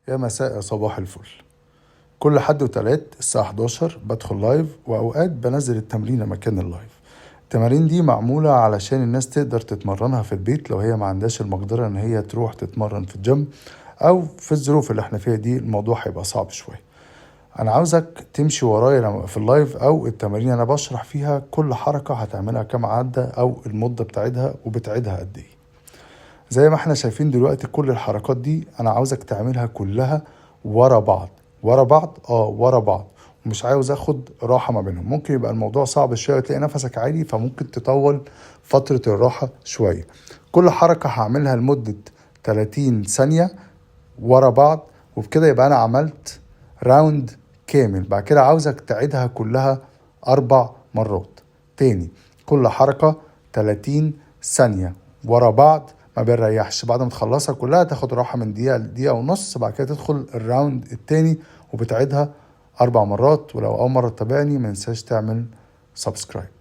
يا مساء يا صباح الفل. كل حد وتلات الساعة 11 بدخل live، وأوقات بنزل التمرين مكان ال live. التمارين دي معمولة علشان الناس تقدر تتمرنها في البيت لو هي ما عندهاش المقدرة إن هي تروح تتمرن في الجيم، أو في الظروف اللي احنا فيها دي الموضوع هيبقى صعب شوية. أنا عاوزك تمشي ورايا لما في ال live أو التمارين أنا بشرح فيها كل حركة هتعملها كام عدة أو المدة بتاعتها وبتعيدها قد إيه. زي ما احنا شايفين دلوقتي كل الحركات دي انا عاوزك تعملها كلها ورا بعض ورا بعض، ورا بعض، ومش عاوز اخد راحة ما بينهم. ممكن يبقى الموضوع صعب شوية وتلاقي نفسك عالي، فممكن تطول فترة الراحة شوية. كل حركة هعملها لمدة 30 ثانية ورا بعض، وبكده يبقى انا عملت round كامل. بعد كده عاوزك تعيدها كلها 4 مرات تاني. كل حركة 30 ثانية ورا بعض، ما بنريحش. بعد ما تخلصها كلها تاخد راحة من دقيقة لدقيقة ونص، بعد كده تدخل ال round التاني وبتعيدها 4 مرات. ولو أول مرة تتابعني ما تنساش تعمل subscribe.